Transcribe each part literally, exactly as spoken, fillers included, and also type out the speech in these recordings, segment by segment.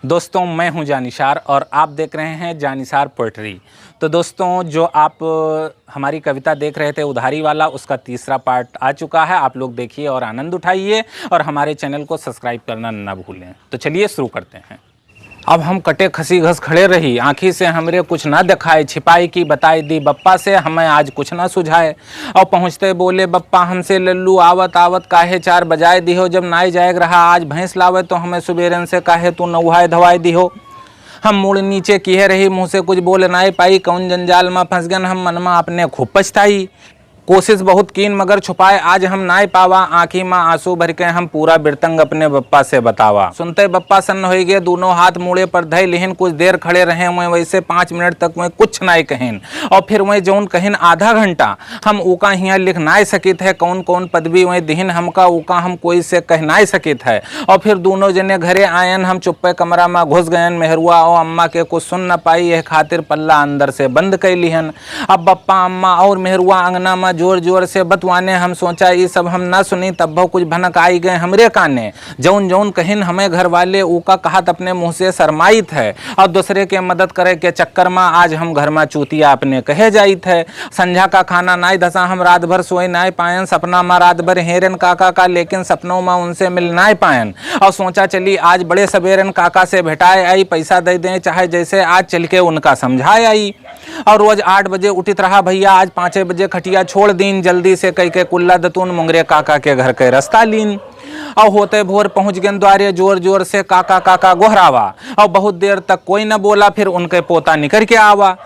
दोस्तों, मैं हूं जानिसार और आप देख रहे हैं जानिसार पोएट्री। तो दोस्तों, जो आप, अ, हमारी कविता देख रहे थे उधारी वाला, उसका तीसरा पार्ट आ चुका है। आप लोग देखिए और आनंद उठाइए और हमारे चैनल को सब्सक्राइब करना ना भूलें। तो चलिए शुरू करते हैं। अब हम कटे खसी घस खड़े रही, आँखी से हमरे कुछ ना देखाए, छिपाई की बताई दी बप्पा से, हमें आज कुछ ना सुझाए। और पहुँचते बोले बप्पा हमसे, लल्लू आवत आवत काहे चार बजाए दिहो, जब नाई जाएक रहा आज भैंस लावे, तो हमें सुबेरन से काहे तू नउहाए धवाए दिहो। हम मुड़ नीचे किहे रही, मुँह से कुछ बोल नाई पाई, कौन जंजाल मा फँस गन हम, मन मा अपने खूब पछताई। कोशिश बहुत कीन मगर छुपाए आज हम नाई पावा, आँखी मा आँसू भर के हम पूरा बिरतंग अपने बप्पा से बतावा। सुनते बप्पा सन्न होइ गए, दूनों हाथ मूड़े पर धइ लिहिन, कुछ देर खड़े रहे हुए, वैसे पाँच मिनट तक हुए कुछ नाई कहिन। और फिर वह जौन कहिन आधा घंटा, हम ऊका हियाँ लिख नाय सकित है, कौन कौन पदवी वह दिहिन हमका, ऊका हम कोई से कह नाय सकित है। और फिर दूनों जने घरे आयन, हम चुप्पे कमरा मा घुस गयन। मेहरुआ और अम्मा के कुछ सुन न पाई, यह खातिर पल्ला अंदर से बंद कइ लिहन। अब बप्पा, अम्मा और मेहरुआ अंगना मा जोर जोर से बतवाने, हम सोचा ई सब हम ना सुनी, तब्बो कुछ भनक आई गए हमरे काने। जौन जौन कहिन हमें घर वाले, ऊका कहत अपने मुँह से शर्माइत है, और दूसरे के मदद करे के चक्कर मा आज हम घर मा चूतिया अपने कहे जाइत है। संझा का खाना नाई धसा, हम रात भर सोए नाई पायन, सपना मा रात भर हेरन काका का, लेकिन सपनों मा उनसे मिल नाई पायन। और सोचा चली आज बड़े सबेरन काका से भेटाए आई, पैसा दे दें, चाहे जैसे आज चल के उनका समझाए आई। और रोज आठ बजे उठित रहा भैया, आज पाँचे बजे खटिया छोड़ दीन, जल्दी से कई के कुल्ला दतून मुंगरे काका के घर के रास्ता लीन। और होते भोर पहुँच गन द्वारे, जोर जोर से काका काका गोहरावा। और बहुत देर तक कोई न बोला, फिर उनके पोता निकर के आवा।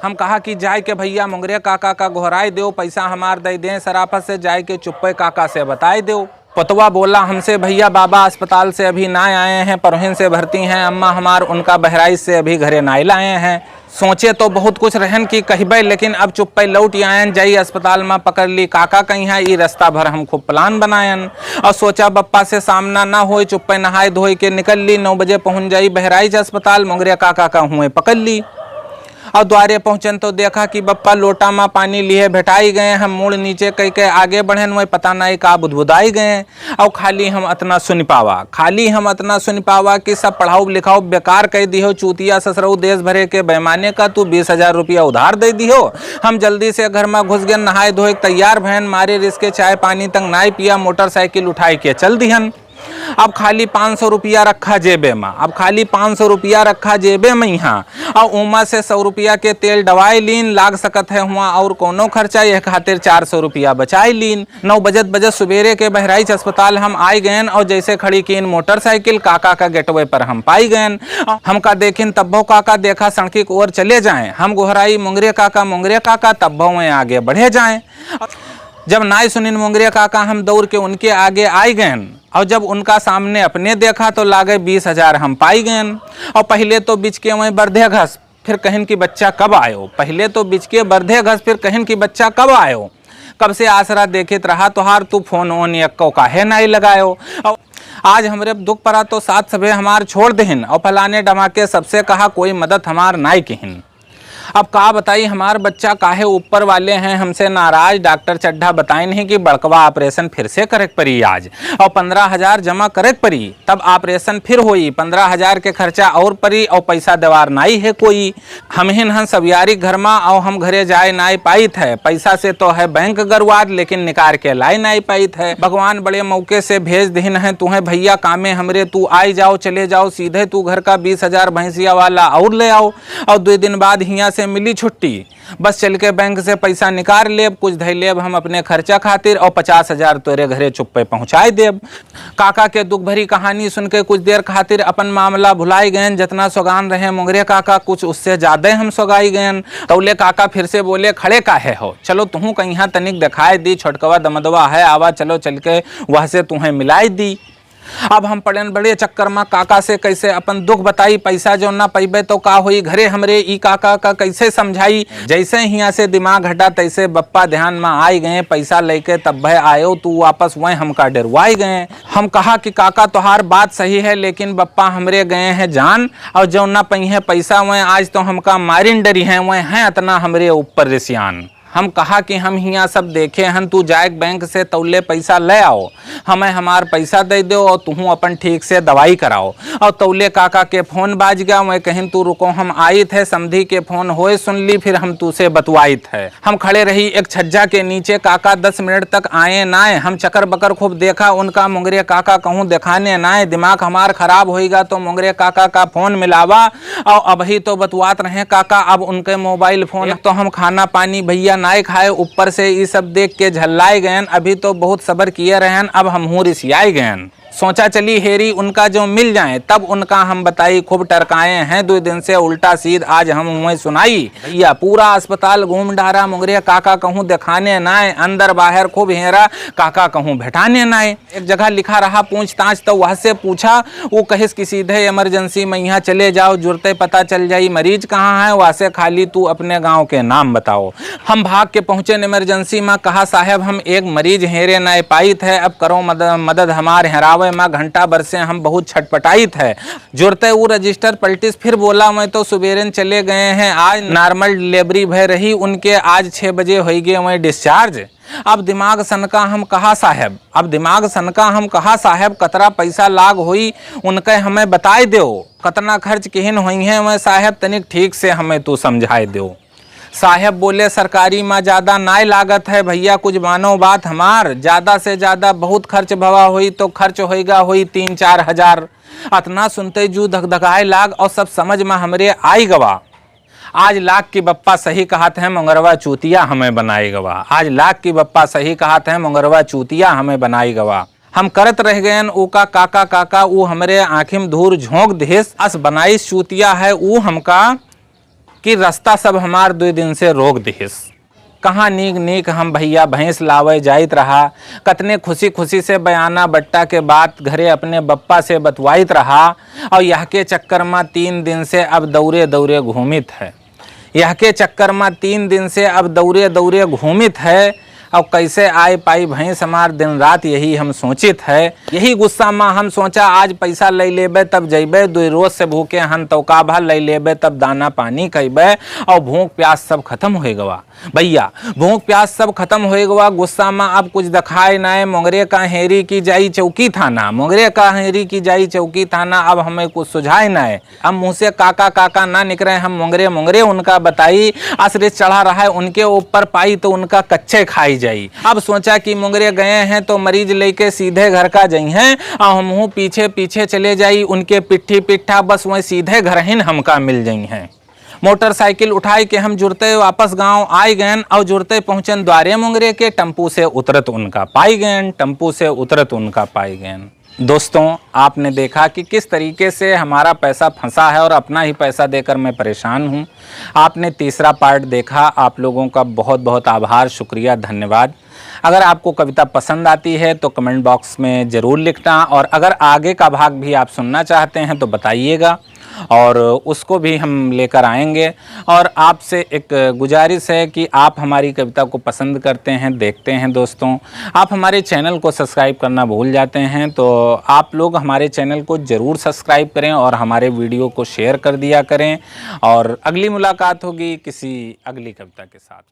हम कहा कि जाए के भैया मुंगरे काका का गोहराए देव, पैसा हमार दे दें, सराफत से जाए के चुप्पे काका से बताए देव। पतवा बोला हमसे, भैया बाबा अस्पताल से अभी ना आए हैं, परोहिन से भर्ती हैं, अम्मा हमार उनका बहराइच से अभी घरे नाई लाए हैं। सोचे तो बहुत कुछ रहन की कहबे, लेकिन अब चुप्पे लौट आयन, जाई अस्पताल मा पकड़ ली काका कहिया, ई रास्ता भर हम खूब प्लान बनायन। और सोचा बप्पा से सामना ना होए, चुप्पे नहाए धोए के निकल ली, नौ बजे पहुँच जाई बहराइच अस्पताल, मुंगरे काका का हुए पकड़ ली। और द्वारे पहुँचन तो देखा कि बप्पा लोटा मा पानी लिए भेटाई गए। हम मुड़ नीचे कई के आगे बढ़ेन, वही पता नाई का बुदबुदाई गए। और खाली हम अतना सुन पावा, खाली हम अतना सुन पावा कि सब पढ़ाऊ लिखाऊ बेकार कह दिहो, चूतिया ससुरऊ देश भरे के बेमाने का, तू बीस हजार रुपया उधार दे दिहो। हम जल्दी से घर मा घुस गए, नहाए धोए के तैयार भयन, मारे रिस के चाय पानी तक नाई पिया, मोटरसाइकिल उठाए के चल दिहन। अब खाली पाँच सौ रुपया रखा जेबे मा, अब खाली पाँच सौ रुपया रखा जेबे मा यहाँ, और उमा से सौ रुपया के तेल डवाए लीन, लाग सकत है हुआ और कोनो खर्चा, यह खातिर चार सौ रुपया बचाए लीन। नौ बजत बजत सुबेरे के बहराइच अस्पताल हम आइ गयन और जैसे खड़ी कीन मोटरसाइकिल, काका का गेटवे पर हम पाई गयन। हमका देखिन तब्बो काका देखा सड़की के ओर चले जाएँ। हम गोहराई, "मुंगरे काका, मुंगरे काका," तब्बो वह आगे बढ़े जाएँ। जब नाई सुनिन मुंगरे काका, हम दौड़ के उनके आगे आइ गयन और जब उनका सामने अपने देखा तो लागे बीस हजार हम पाई गयन। और पहिले तो बिचके वह बरधे घस, फिर कहिन कि बच्चा कब आयो। पहिले तो बिचके बरधे घस, फिर कहिन कि बच्चा कब आयो। कब से आसरा देखित रहा तोहार, तू फोन ओन यक्को काहे नाई लगायो। और आज हमरे दुख परा तो साथ सभे हमार छोड़ देहिन और फलाने डमाके सबसे कहा कोई मदद हमार नाई किहिन। अब का बताई हमार बच्चा काहे ऊपर वाले हैं हमसे नाराज। डॉक्टर चड्ढा बताइन कि बड़कवा ऑपरेशन फिर से करेक परी आज और पन्द्रह हजार जमा करेक परी। तब ऑपरेशन फिर होई, पन्द्रह हजार के खर्चा और परी, और पैसा देवार नाई है कोई। हमहिन हन सब यारी घर मा, और हम घरे जाए नाई पाइत है। पैसा से तो है बैंक गरुआत, लेकिन निकार के लाए नाई पाइत है। भगवान बड़े मौके से भेज दिहिन है तुहें भैया कामे हमरे, तू आई जाओ, चले जाओ सीधे तू घर का बीस हजार भैंसिया वाला और ले आओ, और दो दिन बाद हियाँ से मिली छुट्टी। बस चल के बैंक से पैसा निकाल लेब, कुछ धइ लेब हम अपने खर्चा खातिर, और पचास हजार तोरे घरे चुप्पे पहुँचाए देब। काका के दुख भरी कहानी सुन के कुछ देर खातिर अपन मामला भुलाई गयन। जतना सोगान रहे मुंगरे काका, कुछ उससे ज्यादा हम सोगाई गयन। तौले काका फिर से बोले, "खड़े काहे हो? चलो तुहूँ कहिया तनिक देखाए दी, छोटकवा दमदवा है, आवा चलो चल के वह से तुहें मिलाई दी।" अब हम पड़ेन बड़े चक्कर मा, काका से कैसे अपन दुख बताई, पैसा जो ना पइबे तो का होई, घरे हमरे ई काका का कैसे समझाई। जैसे हियाँ से दिमाग हटा तैसे बप्पा ध्यान मा आइ गए, पैसा लेके तब्बे आयो तू वापस, वह हमका डरवाई गए। हम कहा कि काका तोहार बात सही है, लेकिन बप्पा हमरे गए हैं जान, और जो ना पइहें पैसा वह आज तो हमका मारिन डरिहें, वह हैं अतना हमरे ऊपर रिसियान। हम कहा कि हम हियाँ सब देखे हन, तू जाए बैंक से तौले पैसा ले आओ, हमें हमार पैसा दे दो और तुहूँ अपन ठीक से दवाई कराओ। और तौले काका के फोन बाज गया, वह कहिन, तू रुको, हम आइत है, समधी के फोन होए सुन ली, फिर हम तू से बतवाइत है। हम खड़े रही एक छज्जा के नीचे, काका दस मिनट तक आए नाए। हम चकर बकर खूब देखा उनका, मोंगरे काका कहूँ देखाने नाए। दिमाग हमार खराब होइगा तो मोंगरे काका का फोन मिलावा। और अबही तो बतवात रहे काका, अब उनके मोबाइल फोन। एक तो हम खाना पानी भैया नाए खाए, ऊपर से ई सब देख के झल्लाए गयन। अभी तो बहुत सबर किए रहन, अब हमहूँ रिसियाए गयन। सोचा चली हेरी उनका जो मिल जाए, तब उनका हम बताई। खूब टरकाए हैं दो दिन से उल्टा सीध, आज हम हुए सुनाई। भैया पूरा अस्पताल घूम डारा, मोंगरे काका कहूँ देखाने नाए, अंदर बाहर खूब हेरा, काका कहूँ भेटाने नाए। एक जगह लिखा रहा पूछताछ, तो वह से पूछा, वो कहिस कि सीधे इमरजेंसी में यहाँ चले जाओ, जुरते पता चल जाई मरीज कहाँ है, वह से खाली तू अपने गाँव के नाम बताओ। हम भाग के पहुँचे इमरजेंसी में, कहा, साहेब, हम एक मरीज हेरे नाय पाइत है, अब करो मद-, मदद हमार हेरावे में, घंटा भर से हम बहुत छटपटाइत है। जुरते ऊ रजिस्टर पलटिस, फिर बोला, मैं तो सुबेरन चले गए हैं, आज नॉर्मल डिलीवरी भय रही उनके, आज छः बजे होइगे वहीं डिस्चार्ज। अब दिमाग सनका हम कहा, साहेब, अब दिमाग सनका हम कहा, साहेब, कतरा पैसा लाग होई उनके हमें बताए देओ, कतना खर्च किहिन होइहें वह, साहेब, तनिक ठीक से हमें तू समझाए देओ। साहेब बोले, सरकारी मा ज्यादा नाय लागत है भैया, कुछ मानो बात हमार, ज्यादा से ज्यादा बहुत खर्च भवा होई तो खर्च होइगा होई तीन चार हजार। अतना सुनते जू धकधकाए लाग और सब समझ मा हमरे आई गवा। आज लाग की बप्पा सही कहत है, मोंगरवा चूतिया हमें बनाई गवा। आज लाग की बप्पा सही कहत है, मोंगरवा चूतिया हमें बनाई गवा। हम करत रह गयन ऊका काका काका, ऊ हमरे आँखी में धूर झोंक दिहिस। अस बनाइस चूतिया है ऊ हमका कि रास्ता सब हमार दुइ दिन से रोक दिहिस। कहाँ नीक नीक हम भैया भैंस लावे जाइत रहा, कतने खुशी खुशी से बयाना बट्टा के बात घरे अपने बप्पा से बतवाइत रहा, और यह के चक्कर मा तीन दिन से अब दौरे दौरे घूमित है। यह के चक्कर मा तीन दिन से अब दौरे दौरे घूमित है। अब कैसे आए पाई भैंस हमार, दिन रात यही हम सोचित है। यही गुस्सा मा हम सोचा, आज पैसा ले लेबे तब जइबे, दुइ रोज से भूखे हन तो का भा, ले लेबे तब दाना पानी खइबे, और भूख प्यास सब खत्म होए गवा। भैया, भूख प्यास सब खत्म होए गवा। गुस्सा मा अब कुछ दिखाए नाय, मोंगरे का हेरी की जाई चौकी थाना, मोंगरे का हेरी की जाई चौकी थाना, अब हमें कुछ सुझाए नाय। अब मुँह से काका काका ना निकरे, हम मोंगरे मोंगरे उनका बताई। असरे चढ़ा रहा है उनके ऊपर पाई तो उनका कच्चे खाई जाई। अब सोचा कि मोंगरे गए हैं तो मरीज लेके सीधे घर का जइहें, और हमहूँ पीछे पीछे चले जाई उनके पिट्ठी पिट्ठा, बस वहीं सीधे घर हिन हमका मिल जइहें। मोटरसाइकिल उठाई के हम जुरते वापस गाँव आए गयन और जुरते पहुँचन द्वारे मोंगरे के, टेम्पू से उतरत उनका पाई गयन, टेम्पू से उतरत उनका पाई गयन। दोस्तों, आपने देखा कि किस तरीके से हमारा पैसा फंसा है और अपना ही पैसा देकर मैं परेशान हूँ। आपने तीसरा पार्ट देखा, आप लोगों का बहुत बहुत आभार, शुक्रिया, धन्यवाद। अगर आपको कविता पसंद आती है तो कमेंट बॉक्स में ज़रूर लिखना, और अगर आगे का भाग भी आप सुनना चाहते हैं तो बताइएगा, और उसको भी हम लेकर आएंगे। और आपसे एक गुजारिश है कि आप हमारी कविता को पसंद करते हैं, देखते हैं दोस्तों, आप हमारे चैनल को सब्सक्राइब करना भूल जाते हैं, तो आप लोग हमारे चैनल को ज़रूर सब्सक्राइब करें और हमारे वीडियो को शेयर कर दिया करें। और अगली मुलाकात होगी किसी अगली कविता के साथ।